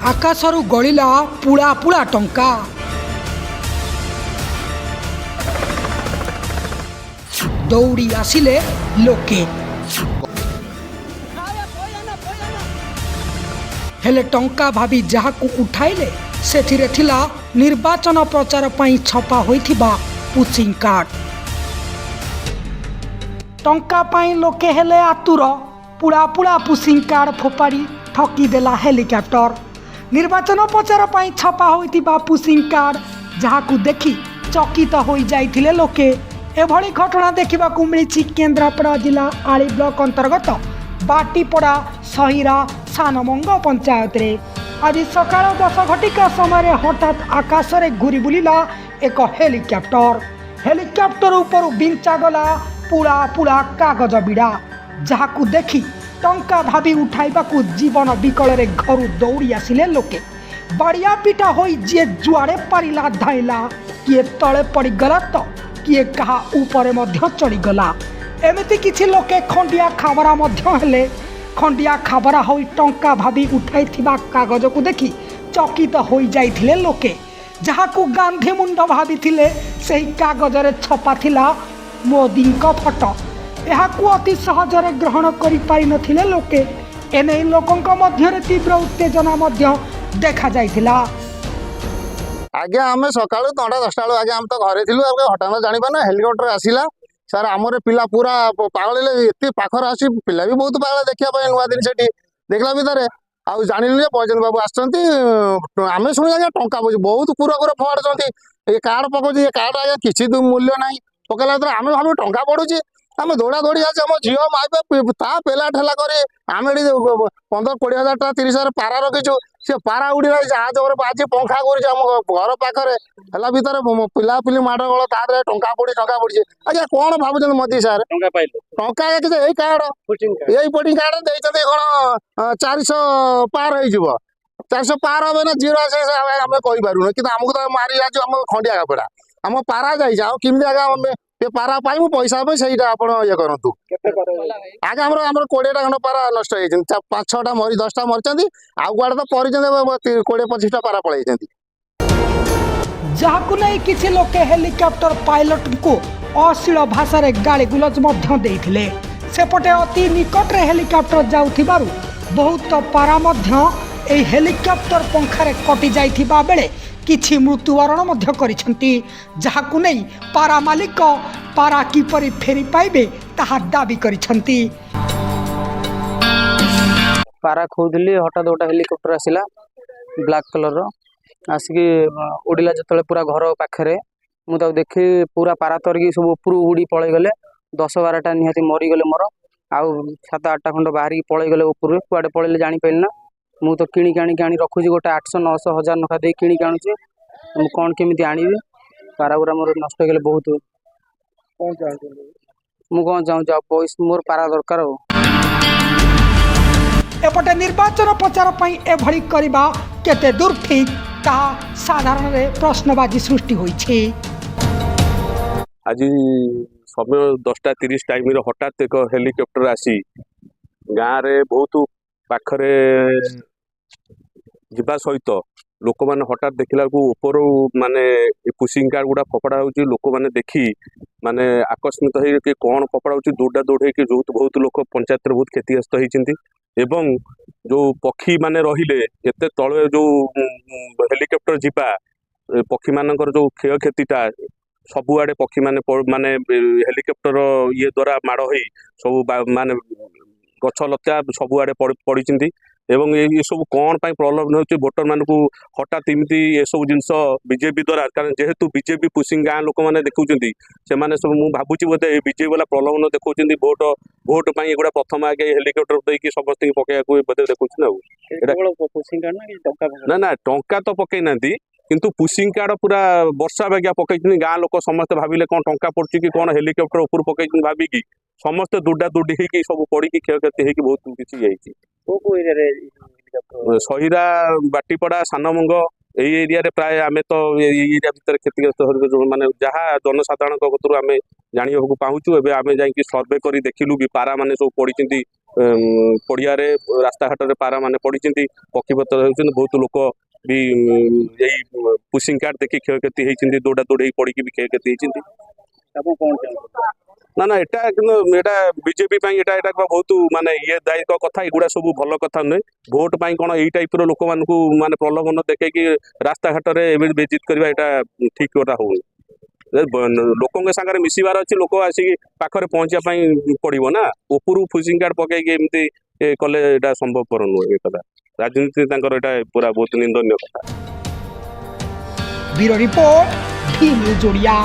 ଆକାଶରୁ ଗଳିଲା ପୁଳା ପୁଳା ଟଙ୍କା। ଦୌଡ଼ି ଆସିଲେ ଲୋକେ। ହେଲେ ଟଙ୍କା ଭାବି ଯାହାକୁ ଉଠାଇଲେ, ସେଥିରେ ଥିଲା ନିର୍ବାଚନ ପ୍ରଚାର ପାଇଁ ଛପା ହୋଇଥିବା ପୁସିଂ କାର୍ଡ। ଟଙ୍କା ପାଇଁ ଲୋକେ ହେଲେ ଆତୁର। ପୁଳା ପୁଳା ପୁସିଂ କାର୍ଡ ଫୋପାଡ଼ି ଠକିଦେଲା ହେଲିକପ୍ଟର। ନିର୍ବାଚନ ପ୍ରଚାର ପାଇଁ ଛପା ହୋଇଥିବା ପୁସିଂ କାର୍ଡ, ଯାହାକୁ ଦେଖି ଚକିତ ହୋଇଯାଇଥିଲେ ଲୋକେ। ଏଭଳି ଘଟଣା ଦେଖିବାକୁ ମିଳିଛି କେନ୍ଦ୍ରାପଡ଼ା ଜିଲ୍ଲା ଆଳି ବ୍ଲକ ଅନ୍ତର୍ଗତ ବାଟିପଡ଼ା ସହିରା ସାନମଙ୍ଗ ପଞ୍ଚାୟତରେ। ଆଜି ସକାଳ 10 ଘଟିକା ସମୟରେ ହଠାତ୍ ଆକାଶରେ ଘୁରି ବୁଲିଲା ଏକ ହେଲିକପ୍ଟର। ହେଲିକପ୍ଟର ଉପରୁ ବିଞ୍ଚାଗଲା ପୁଳା ପୁଳା କାଗଜ ବିଡ଼ା, ଯାହାକୁ ଦେଖି ଟଙ୍କା ଭାବି ଉଠାଇବାକୁ ଜୀବନ ବିକଳରେ ଘରୁ ଦୌଡ଼ି ଆସିଲେ ଲୋକେ। ବାଡ଼ିଆ ପିଟା ହୋଇ ଯିଏ ଯୁଆଡ଼େ ପାରିଲା ଧାଇଁଲା। କିଏ ତଳେ ପଡ଼ିଗଲା ତ କିଏ କାହା ଉପରେ ମଧ୍ୟ ଚଢ଼ିଗଲା। ଏମିତି କିଛି ଲୋକେ ଖଣ୍ଡିଆ ଖାବରା ମଧ୍ୟ ହେଲେ। ଖଣ୍ଡିଆ ଖାବରା ହୋଇ ଟଙ୍କା ଭାବି ଉଠାଇଥିବା କାଗଜକୁ ଦେଖି ଚକିତ ହୋଇଯାଇଥିଲେ ଲୋକେ। ଯାହାକୁ ଗାନ୍ଧୀ ମୁଣ୍ଡ ଭାବିଥିଲେ, ସେହି କାଗଜରେ ଛପା ଥିଲା ମୋଦିଙ୍କ ଫଟୋ। ଏହାକୁ ଅତି ସହଜରେ ଗ୍ରହଣ କରିପାରିନଥିଲେ ଲୋକେ। ଏନେଇ ଲୋକଙ୍କ ମଧ୍ୟରେ ତୀବ୍ର ଉତ୍ତେଜନା ମଧ୍ୟ ଦେଖାଯାଇଥିଲା। ଆଜ୍ଞା, ଆମେ ସକାଳୁ 9ଟା 10ଟା ବେଳୁ ଆଜ୍ଞା ଆମେ ତ ଘରେ ଥିଲୁ। ଆଉ ହଠାତ୍ ଜାଣିପାରୁନା, ହେଲିକପ୍ଟର ଆସିଲା ସାର୍। ଆମର ପିଲା ପୁରା ପାଗଳ ହେଲେ। ଏତେ ପାଖରେ ଆସି ପିଲା ବି ବହୁତ ପାଗଳ ଦେଖିବା ପାଇଁ ନୂଆ ଜିନିଷଟି ଦେଖିଲା ଭିତରେ। ଆଉ ଜାଣିଲୁ ଯେ ବୈଜୟନ୍ତ ବାବୁ ଆସିଛନ୍ତି। ଆମେ ଶୁଣି ଆଜ୍ଞା ଟଙ୍କା ପଉଛି, ବହୁତ କୁର କୁର ଫୋପାଡୁଛନ୍ତି, ଏ କାର୍ଡ ପକଉଛି। ଏ କାର୍ଡ ଆଜ୍ଞା କିଛି ତ ମୂଲ୍ୟ ନାହିଁ। ପକେଇଲା ଭିତରେ ଆମେ ଭାବିବୁ ଟଙ୍କା ପଡୁଛି। ଆମେ ଦୌଡ଼ା ଦୌଡ଼ି ଆସି ଆମ ଝିଅ ମାଇପ ତା ପେଲା ଠେଲା କରି ଆମେ ଏଠି 15-20 ହଜାର ଟଙ୍କା, 30 ହଜାର ପାରା ରଖିଛୁ। ସେ ପାରା ଉଡ଼ିଲା, ଜାହାଜ ଉପରେ ବାଜି ପଙ୍ଖା କରୁଛି ଆମ ଘର ପାଖରେ। ହେଲା ଭିତରେ ପିଲାପିଲି ମାଡ଼ଗୋଳ, ତା ଦେହରେ ଟଙ୍କା ପଡି ଟଙ୍କା ପଡିଛି। ଆଜ୍ଞା, କଣ ଭାବୁଛନ୍ତି ମୋଦି ସାର୍? ଟଙ୍କା ପାଇଲେ? ଟଙ୍କା ଆଜ୍ଞା କିଛି ଏଇ କାର୍ଡ କୋଚିଂ କାର୍ଡ। ଏଇ ପୋଟିଂ କାର୍ଡ ଦେଇଛନ୍ତି କଣ 400 ପାର ହେଇଯିବ। 400 ପାର ହବେ ନା ଜିରୋ ଆସେ ଆମେ କହିପାରୁନୁ। କିନ୍ତୁ ଆମକୁ ତ ମାରି ଯାଉଛି ଆମ ଖଣ୍ଡିଆ କପଡ଼ା, ଆମ ପାରା ଯାଇଛି। ଆଉ କେମିତି ଆଜ୍ଞା ଆମେ ଏ ପାରା ପାଇବୁ, ପଇସା ପାଇଁ ସେଇଟା ଆପଣ ଇଏ କରନ୍ତୁ। କେତେ ପାରା? ଆଜ୍ଞା, ଆମର 20ଟା ଖଣ୍ଡ ପାରା ନଷ୍ଟ ହେଇଯାଇଛନ୍ତି। ପାଞ୍ଚ ଛଅଟା ମରି, 10ଟା ମରିଛନ୍ତି। ଆଉ କୁଆଡ଼େ ତ ପରିଛନ୍ତି, 20-25ଟା ପାରା ପଳେଇଛନ୍ତି। ଯାହାକୁ ନେଇ କିଛି ଲୋକେ ହେଲିକପ୍ଟର ପାଇଲଟଙ୍କୁ ଅଶ୍ଳୀଳ ଭାଷାରେ ଗାଳିଗୁଲଜ ମଧ୍ୟ ଦେଇଥିଲେ। ସେପଟେ ଅତି ନିକଟରେ ହେଲିକପ୍ଟର ଯାଉଥିବାରୁ ବହୁତ ପାରା ମଧ୍ୟ ଏହି ହେଲିକପ୍ଟର ପଙ୍ଖାରେ କଟି ଯାଇଥିବା ବେଳେ କିଛି ମୃତ୍ୟୁବରଣ ମଧ୍ୟ କରିଛନ୍ତି। ଯାହାକୁ ନେଇ ପାରା ମାଲିକ ପାରା କିପରି ଫେରି ପାଇବେ ତାହା ଦାବି କରିଛନ୍ତି। ପାରା ଖୋଉଥିଲି, ହଠାତ୍ ଗୋଟେ ହେଲିକପ୍ଟର ଆସିଲା ବ୍ଲାକ୍ କଲର୍ର। ଆସିକି ଉଡ଼ିଲା ଯେତେବେଳେ ପୁରା ଘର ପାଖରେ, ମୁଁ ତାକୁ ଦେଖି ପୁରା ପାରା ତରିକି ସବୁ ଉପରକୁ ଉଡ଼ି ପଳେଇଗଲେ। 10-12ଟା ନିହାତି ମରିଗଲେ ମୋର। ଆଉ ସାତ ଆଠଟା ଖଣ୍ଡ ବାହାରିକି ପଳେଇଗଲେ ଉପରକୁ। କୁଆଡ଼େ ପଳେଇଲେ ଜାଣିପାରିଲି ନା। ମୁଁ ତ କିଣିକି ଆଣିକି ଆଣି ରଖୁଛି। ଗୋଟେ 800, 900, 1000 ଲେଖା ଦେଇ କିଣିକି ଆଣୁଛି। ମୁଁ କ'ଣ କେମିତି ଆଣିବି? ପାରା ଗୁଡ଼ା ମୋର ନଷ୍ଟ ହେଇଗଲେ ବହୁତ। କଣ ଚାହୁଁଛନ୍ତି? ମୁଁ କ'ଣ ଚାହୁଁଛି ଆଉ? ପଇସା, ମୋର ପାରା ଦରକାର ଆଉ। ଏପଟେ ନିର୍ବାଚନ ପ୍ରଚାର ପାଇଁ ଏଭଳି କରିବା କେତେ ଦୂର ଠିକ୍, ତାହା ସାଧାରଣରେ ପ୍ରଶ୍ନବାଚୀ ସୃଷ୍ଟି ହୋଇଛି। ଆଜି ସମୟ 10ଟା 30 ଟାଇମରେ ହଠାତ୍ ଏକ ହେଲିକପ୍ଟର ଆସି ଗାଁରେ ବହୁତ ପାଖରେ ଯିବା ସହିତ ଲୋକମାନେ ହଠାତ୍ ଦେଖିଲା ବେଳକୁ ଉପରୁ ମାନେ ପୁସିଂ କାର୍ଡ ଗୁଡ଼ା ଫୋପଡ଼ା ହେଉଛି। ଲୋକମାନେ ଦେଖି ମାନେ ଆକସ୍ମିତ ହେଇକି କ'ଣ ଫୋପଡ଼ା ହେଉଛି, ଦୌଡ଼ା ଦୌଡ଼ି ହେଇକି ବହୁତ ବହୁତ ଲୋକ ପଞ୍ଚାୟତରେ ବହୁତ କ୍ଷତିଗ୍ରସ୍ତ ହେଇଛନ୍ତି। ଏବଂ ଯେଉଁ ପକ୍ଷୀମାନେ ରହିଲେ, ଏତେ ତଳେ ଯେଉଁ ହେଲିକପ୍ଟର ଯିବା, ଏ ପକ୍ଷୀମାନଙ୍କର ଯେଉଁ କ୍ଷୟକ୍ଷତିଟା ସବୁଆଡ଼େ ପକ୍ଷୀମାନେ ମାନେ ହେଲିକପ୍ଟର ଇଏ ଦ୍ୱାରା ମାଡ଼ ହେଇ ସବୁ ମାନେ ଗଛ ଲତା ସବୁଆଡ଼େ ପଡ଼ିଛନ୍ତି। ଏବଂ ଏଇ ସବୁ କ'ଣ ପାଇଁ ପ୍ରଲୋଭନ ହେଉଛି ଭୋଟରମାନଙ୍କୁ ହଠାତ୍ ଏମିତି ଏସବୁ ଜିନିଷ ବିଜେପି ଦ୍ୱାରା? କାରଣ ଯେହେତୁ ବିଜେପି ପୁସିଂ ଗାଁ ଲୋକମାନେ ଦେଖୁଛନ୍ତି, ସେମାନେ ସବୁ ମୁଁ ଭାବୁଛି ବୋଧେ ଏ ବିଜେପି ବାଲା ପ୍ରଲୋଭନ ଦେଖାଉଛନ୍ତି ଭୋଟ ଭୋଟ ପାଇଁ। ଏଗୁଡ଼ା ପ୍ରଥମ ଆଗେ ହେଲିକପ୍ଟର ଦେଇକି ସମସ୍ତଙ୍କୁ ପକେଇବାକୁ ବୋଧେ ଦେଖୁଛନ୍ତି। ଆଉ କେବଳ କୋଚିଂ କାର୍ଡ ନା କିଛି ଟଙ୍କା ଫଙ୍କା? ନା ନା, ଟଙ୍କା ତ ପକେଇ ନାହାନ୍ତି, କିନ୍ତୁ ପୁସିଂ କାର୍ଡ ପୁରା ବର୍ଷା ବାଗିଆ ପକେଇଛନ୍ତି। ଗାଁ ଲୋକ ସମସ୍ତେ ଭାବିଲେ କ'ଣ ଟଙ୍କା ପଡୁଛି କି କ'ଣ, ହେଲିକପ୍ଟର ଉପରୁ ପକେଇଛନ୍ତି ଭାବିକି ସମସ୍ତେ ଦୌଡ଼ା ଦୌଡ଼ି ହେଇକି ସବୁ ପଡ଼ିକି କ୍ଷୟକ୍ଷତି ହେଇକି ବହୁତ କିଛି ହେଇଛି। କୋଉ କୋଉ ଏରିଆରେ ହେଲିକପ୍ଟର? ସହିରା, ବାଟିପଡ଼ା, ସାନମଙ୍ଗ ଏଇ ଏରିଆରେ ପ୍ରାୟ। ଆମେ ତ ଏଇ ଏରିଆ ଭିତରେ କ୍ଷତିଗ୍ରସ୍ତ ହେଉଛୁ, ମାନେ ଯାହା ଜନସାଧାରଣଙ୍କ କତୁରୁ ଆମେ ଜାଣିବାକୁ ପାଉଛୁ। ଏବେ ଆମେ ଯାଇକି ସର୍ଭେ କରି ଦେଖିଲୁ ବି, ପାରା ମାନେ ସବୁ ପଡ଼ିଛନ୍ତି। ପଡ଼ିଆରେ, ରାସ୍ତାଘାଟରେ ପାରା ମାନେ ପଡ଼ିଛନ୍ତି, ପକ୍ଷୀପତ୍ର ହେଉଛନ୍ତି। ବହୁତ ଲୋକ ବି ଏଇ ପୁସିଂ କାର୍ଡ ଦେଖି କ୍ଷୟକ୍ଷତି ହେଇଛନ୍ତି, ଦୌଡ଼ା ଦୌଡ଼ି ପଡ଼ିକି ବି କ୍ଷୟକ୍ଷତି ହେଇଛନ୍ତି। ଆପଣ କଣ ଚାହୁଁଛନ୍ତି? ନା ନା, ଏଟା କିନ୍ତୁ ଏଟା ବିଜେପି ପାଇଁ ଏଟା ବହୁତ ମାନେ ଇଏ ଦାୟକ କଥା। ଏଗୁଡ଼ା ସବୁ ଭଲ କଥା ନୁହେଁ। ଭୋଟ ପାଇଁ କ'ଣ ଏଇ ଟାଇପର ଲୋକମାନଙ୍କୁ ମାନେ ପ୍ରଲୋଭନ ଦେଖେଇକି ରାସ୍ତାଘାଟରେ ଏମିତି ବେଜିତ କରିବା, ଏଇଟା ଠିକ କଥା ହଉନି। ଏ ଲୋକଙ୍କ ସାଙ୍ଗରେ ମିଶିବାର ଅଛି, ଲୋକ ଆସିକି ପାଖରେ ପହଞ୍ଚିବା ପାଇଁ ପଡିବ ନା। ଉପରୁ ପୁସିଂ କାର୍ଡ ପକେଇକି ଏମିତି କଲେ ଏଇଟା ସମ୍ଭବପର ନୁହେଁ। ଏ କଥା ରାଜନୀତି ତାଙ୍କର ଏଇଟା ପୁରା ବହୁତ ନିନ୍ଦନୀୟ କଥା। Bureau report, V news Odia.